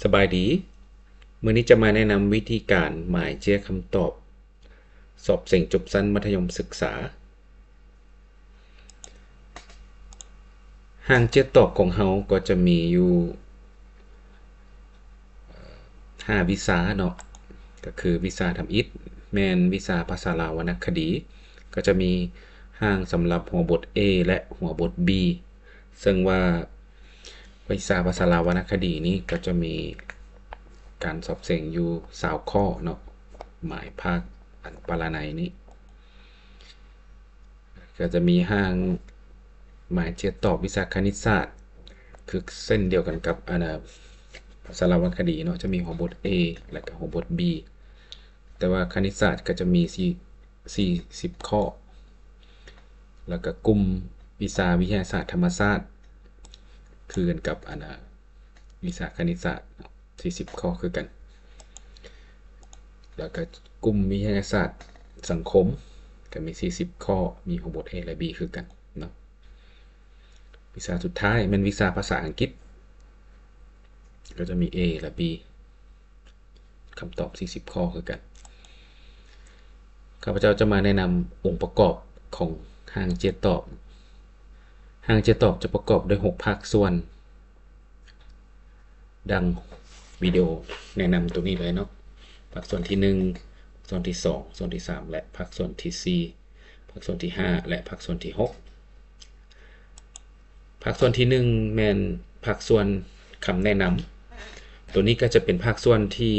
ສະບາຍດີ. ມື້ນີ້ຈະມາແນະນຳວິທີການໝາຍເຈ້ຍຄຳຕອບ ສອບເສັງຈົບຊັ້ນມັດທະຍົມສຶກສາ. ຮ່າງເຈ້ຍຕອບຂອງເຮົາກໍຈະມີຢູ່ ເອີ່ ຫ້າວິຊາເນາະ, ກໍຄືວິຊາທຳອິດ ແມ່ນວິຊາພາສາລາວວັນນະຄະດີ, ກໍຈະມີຮ່າງສຳລັບຫົວບົດ A ແລະ ຫົວບົດ B, ເຊິ່ງວ່າ ວິຊາພາສາລາວວັນນະຄະດີນີ້ກໍຈະມີການສອບເສັງຢູ່ຊາວຂໍ້ເນາະ, ໝາຍພາກອັນປາລະໄນນີ້ ກໍຈະມີຮ່າງໝາຍເຈ້ຍຕອບວິຊາຄະນິດສາດ ຄືເຊັ່ນດຽວກັນກັບອັນນະ ພາສາລາວວັນນະຄະດີເນາະ, ຈະມີຫົວບົດ A ແລະກະຫົວບົດ B, ແຕ່ວ່າຄະນິດສາດກໍຈະມີສີ່ ສີ່ສິບຂໍ້ ແລ້ວກໍກຸ່ມວິຊາວິທະຍາສາດທຳມະຊາດ ຄືກັນກັບອັນນະ ວິຊາຄະນິດສາດເນາະ ສີ່ສິບຂໍ້ຄືກັນ, ແລ້ວກໍກຸ່ມວິທະຍາສາດສັງຄົມ ກໍມີສີ່ສິບຂໍ້, ມີຫົວບົດ A ແລະ B ຄືກັນເນາະ. ວິຊາສຸດທ້າຍແມ່ນວິຊາພາສາອັງກິດ ກໍຈະມີ A ແລະ B ຄຳຕອບສີ່ສິບຂໍ້ຄືກັນ. ຂ້າພະເຈົ້າຈະມາແນະນຳອົງປະກອບຂອງຮ່າງເຈ້ຍຕອບ. ຮ່າງເຈ້ຍຕອບຈະປະກອບດ້ວຍຫົກພາກສ່ວນ ດັ່ງວິດີໂອແນະນຳໂຕນີ້ເລີຍເນາະ, ພາກສ່ວນທີໜຶ່ງ, ສ່ວນທີສອງ, ສ່ວນທີສາມ ແລະ ພາກສ່ວນທີສີ່, ພາກສ່ວນທີຫ້າ ແລະ ພາກສ່ວນທີຫົກ. ພາກສ່ວນທີໜຶ່ງແມ່ນພາກສ່ວນຄຳແນະນຳ. ໂຕນີ້ກໍຈະເປັນພາກສ່ວນທີ່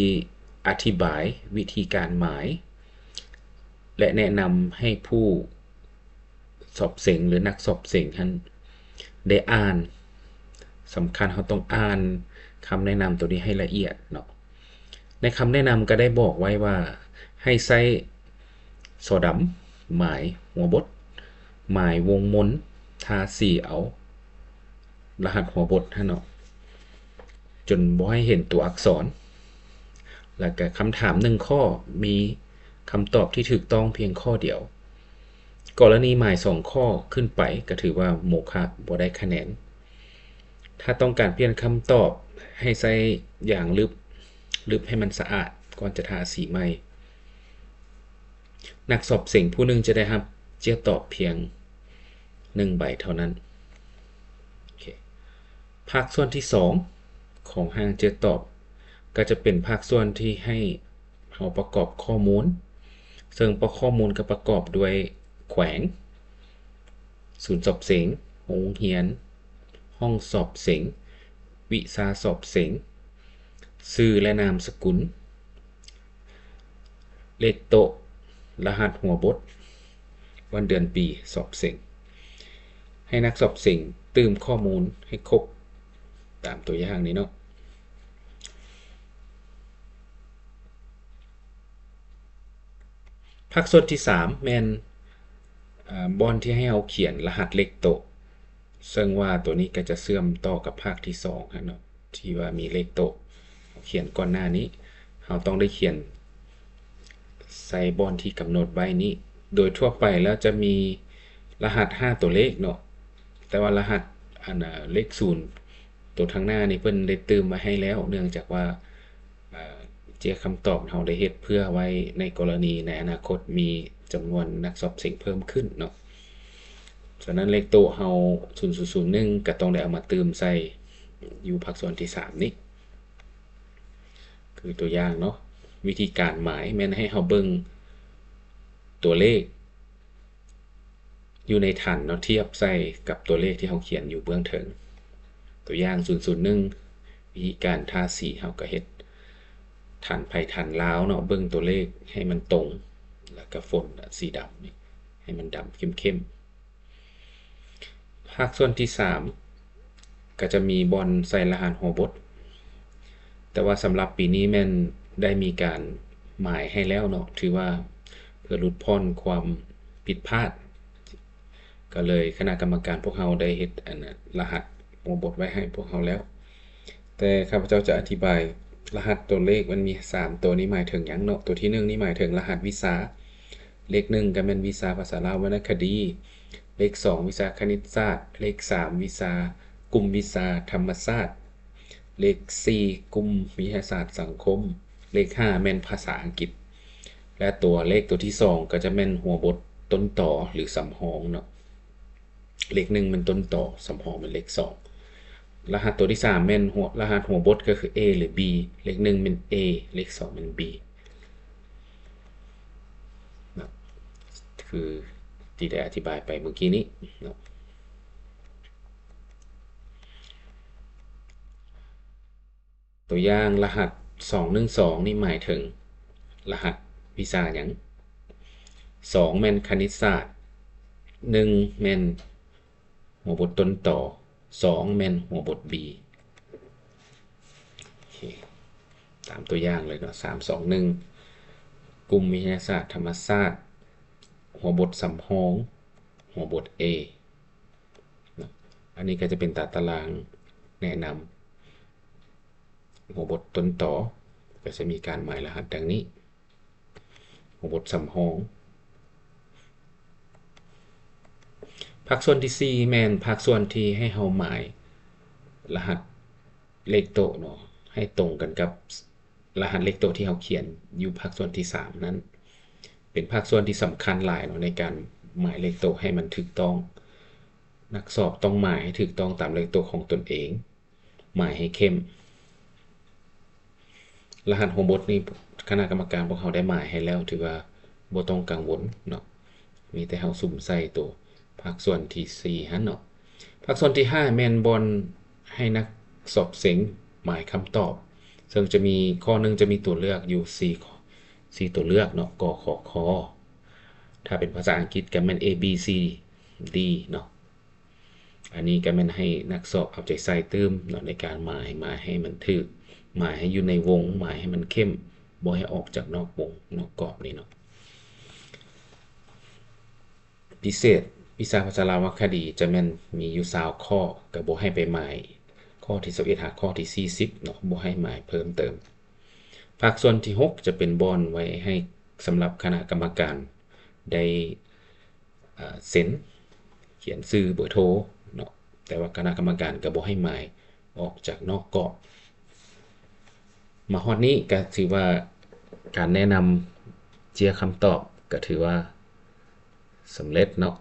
ອະທິບາຍວິທີການໝາຍ ແລະ ແນະນຳໃຫ້ຜູ້ສອບເສັງ ຫຼື ນັກສອບເສັງຫັ້ນໄດ້ອ່ານ. ສຳຄັນເຮົາຕ້ອງອ່ານຄຳແນະນຳໂຕນີ້ໃຫ້ລະອຽດເນາະ. ໃນຄຳແນະນຳກໍໄດ້ບອກໄວ້ວ່າໃຫ້ໃຊ້ ສໍດຳ ໝາຍຫົວບົດ, ໝາຍວົງມົນ, ທາສີເອົາລະຫັດຫົວບົດຫັ້ນເນາະ ຈົນບໍ່ໃຫ້ເຫັນຕົວອັກສອນ. ແລ້ວກະຄຳຖາມໜຶ່ງຂໍ້ ມີຄຳຕອບທີ່ຖືກຕ້ອງພຽງຂໍ້ດຽວ. ກໍລະນີໝາຍສອງຂໍ້ຂຶ້ນໄປ ກໍຖືວ່າໂມຄະ ບໍ່ໄດ້ຄະແນນ. ຖ້າຕ້ອງການປ່ຽນຄຳຕອບ ໃຫ້ໃຊ້ຢາງລຶບ, ລຶບໃຫ້ມັນສະອາດ ກ່ອນຈະທາສີໃໝ່. ນັກສອບເສັງຜູ້ໜຶ່ງຈະໄດ້ຮັບເຈ້ຍຕອບພຽງໜຶ່ງໃບເທົ່ານັ້ນ. ໂອເຄ ພາກສ່ວນທີສອງຂອງຮ່າງເຈ້ຍຕອບ ກໍຈະເປັນພາກສ່ວນທີ່ໃຫ້ເຮົາປະກອບຂໍ້ມູນ, ເຊິ່ງປະ ຂໍ້ມູນກໍປະກອບດ້ວຍແຂວງ, ສູນສອບເສັງ, ໂຮງຮຽນ, ຫ້ອງສອບເສັງ, ວິຊາສອບເສັງ, ຊື່ ແລະ ນາມສະກຸນ, ເລກໂຕະ, ລະຫັດຫົວບົດ, ວັນເດືອນປີສອບເສັງ. ໃຫ້ນັກສອບເສັງຕື່ມຂໍ້ມູນໃຫ້ຄົບຕາມຕົວຢ່າງນີ້ເນາະ. ພາກສ່ວນທີສາມແມ່ນ ອາ ບ່ອນທີ່ໃຫ້ເຮົາຂຽນລະຫັດເລກໂຕະ, ເຊິ່ງວ່າໂຕນີ້ກໍຈະເຊື່ອມຕໍ່ກັບພາກທີສອງຫັ້ນເນາະ ທີ່ວ່າມີເລກໂຕະ ເຮົາຂຽນກ່ອນໜ້ານີ້, ເຮົາຕ້ອງໄດ້ຂຽນໃສ່ບ່ອນທີ່ກຳນົດໄວ້ນີ້. ໂດຍທົ່ວໄປແລ້ວຈະມີລະຫັດຫ້າຕົວເລກເນາະ, ແຕ່ວ່າລະຫັດ ອັນ ເລກສູນ ໂຕທາງໜ້ານີ້ເພິ່ນໄດ້ຕື່ມໄວ້ໃຫ້ແລ້ວ, ເນື່ອງຈາກວ່າ ອາ ເຈ້ຍຄຳຕອບເຮົາໄດ້ເຮັດເພື່ອໄວ້ໃນກໍລະນີໃນອະນາຄົດມີຈຳນວນນັກສອບເສັງເພີ່ມຂຶ້ນເນາະ. ສະນັ້ນເລກໂຕະເຮົາ ສູນສູນສູນໜຶ່ງ ກໍຕ້ອງໄດ້ເອົາມາຕື່ມໃສ່ຢູ່ພາກສ່ວນທີສາມນີ້ ຄືຕົວຢ່າງເນາະ, ວິທີການໝາຍແມ່ນໃຫ້ເຮົາເບິ່ງຕົວເລກ ຢູ່ໃນຖັນເນາະ ທຽບໃສ່ກັບຕົວເລກທີ່ເຮົາຂຽນຢູ່ເບື້ອງເທິງ. ຕົວຢ່າງ ສູນສູນໜຶ່ງ ວິທີການທາສີ ເຮົາກໍເຮັດຖັນໃຜຖັນລາວເນາະ, ເບິ່ງຕົວເລກໃຫ້ມັນຕົງ ແລ້ວກໍຝົນສີດຳນີ້ໃຫ້ມັນດຳເຂັ້ມໆ. ພາກສ່ວນທີສາມ ກໍຈະມີບ່ອນໃສ່ລະຫັດຫົວບົດ, ແຕ່ວ່າສຳລັບປີນີ້ແມ່ນໄດ້ມີການໝາຍໃຫ້ແລ້ວເນາະ, ຖືວ່າເພື່ອຫຼຸດຜ່ອນຄວາມຜິດພາດ, ກໍເລີຍຄະນະກຳມະການພວກເຮົາໄດ້ເຮັດ ອັນ ລະຫັດຫົວບົດໄວ້ໃຫ້ພວກເຮົາແລ້ວ. ແຕ່ຂ້າພະເຈົ້າຈະອະທິບາຍລະຫັດຕົວເລກ ມັນມີສາມຕົວນີ້ໝາຍເຖິງຫຍັງເນາະ. ຕົວທີໜຶ່ງນີ້ໝາຍເຖິງລະຫັດວິຊາ, ເລກໜຶ່ງກໍແມ່ນວິຊາພາສາລາວວັນນະຄະດີ, ເລກສອງວິຊາຄະນິດສາດ, ເລກສາມວິຊາ ກຸ່ມວິຊາທຳມະຊາດ. ເລກສີ່ ກຸ່ມວິທະຍາສາດສັງຄົມ. ເລກຫ້າ ແມ່ນພາສາອັງກິດ ແລະ ຕົວເລກຕົວທີສອງ ກໍຈະແມ່ນຫົວບົດຕົ້ນຕໍ ຫຼື ສຳຮອງເນາະ. ເລກໜຶ່ງແມ່ນຕົ້ນຕໍ ສຳຮອງແມ່ນເລກສອງ. ລະຫັດຕົວທີສາມແມ່ນຫົວ ລະຫັດຫົວບົດກໍຄື A ຫຼື B. ເລກໜຶ່ງແມ່ນ A ເລກສອງແມ່ນ B ນະ ຄືທີ່ໄດ້ອະທິບາຍໄປເມື່ອກີ້ນີ້ເນາະ. ຕົວຢ່າງ ລະຫັດສອງໜຶ່ງສອງນີ້ໝາຍເຖິງລະຫັດວິຊາຫຍັງ? ສອງແມ່ນຄະນິດສາດ, ໜຶ່ງແມ່ນຫົວບົດຕົ້ນຕໍ, ສອງແມ່ນຫົວບົດ B. ໂອເຄ ຕາມຕົວຢ່າງເລີຍເນາະ ສາມ ສອງ ໜຶ່ງ ກຸ່ມວິທະຍາສາດທຳມະຊາດ ຫົວບົດສຳຮອງ ຫົວບົດ A ເນາະ. ອັນນີ້ກໍຈະເປັນຕາຕະລາງແນະນຳ ຫົວບົດຕົ້ນຕໍ ກໍຈະມີການໝາຍລະຫັດດັ່ງນີ້. ຫົວບົດສຳຮອງ ພາກສ່ວນທີສີ່ແມ່ນພາກສ່ວນທີ່ໃຫ້ເຮົາໝາຍລະຫັດເລກໂຕະເນາະ ໃຫ້ຕົງກັນກັບລະຫັດເລກໂຕະທີ່ເຮົາຂຽນຢູ່ພາກສ່ວນທີສາມນັ້ນ. ເປັນພາກສ່ວນທີ່ສຳຄັນຫຼາຍເນາະ ໃນການໝາຍເລກໂຕະໃຫ້ມັນຖືກຕ້ອງ. ນັກສອບຕ້ອງໝາຍໃຫ້ຖືກຕ້ອງຕາມເລກໂຕະຂອງຕົນເອງ. ໝາຍໃຫ້ເຂັ້ມ. ລະຫັດຫົວບົດນີ້ ຄະນະກຳມະການພວກເຮົາໄດ້ໝາຍໃຫ້ແລ້ວ ຖືວ່າບໍ່ຕ້ອງກັງວົນເນາະ, ມີແຕ່ເຮົາສຸມໃສ່ໂຕພາກສ່ວນທີສີ່ຫັ້ນເນາະ. ພາກສ່ວນທີຫ້າແມ່ນບ່ອນໃຫ້ນັກສອບເສັງໝາຍຄຳຕອບ, ເຊິ່ງຈະມີ ຂໍ້ໜຶ່ງຈະມີຕົວເລືອກຢູ່ສີ່ ສີ່ຕົວເລືອກເນາະ ກ ຂ ຄ. ຖ້າເປັນພາສາອັງກິດກໍແມ່ນ A B C D ເນາະ. ອັນນີ້ກໍແມ່ນໃຫ້ນັກສອບເອົາໃຈໃສ່ຕື່ມເນາະ ໃນການໝາຍ, ໝາຍໃຫ້ມັນຖືກ, ໝາຍໃຫ້ຢູ່ໃນວົງ, ໝາຍໃຫ້ມັນເຂັ້ມ, ບໍ່ໃຫ້ອອກຈາກນອກວົງ ນອກກອບນີ້ເນາະ. ພິເສດ ວິຊາພາສາລາວຄະດີຈະແມ່ນມີຢູ່ຊາວຂໍ້, ກໍບໍ່ໃຫ້ໄປໝາຍຂໍ້ທີຊາວເອັດຫາຂໍ້ທີສີ່ສິບເນາະ, ບໍ່ໃຫ້ໝາຍເພີ່ມເຕີມ. ພາກສ່ວນທີຫົກຈະເປັນບ່ອນໄວ້ໃຫ້ສຳລັບຄະນະກຳມະການໄດ້ ເອີ ເຊັນ ຂຽນຊື່ ເບີໂທເນາະ, ແຕ່ວ່າຄະນະກຳມະການກໍບໍ່ໃຫ້ໝາຍອອກຈາກນອກກອບ. ມາຮອດນີ້ກໍຖືວ່າການແນະນຳເຈ້ຍຄຳຕອບກໍຖືວ່າສຳເລັດເນາະ.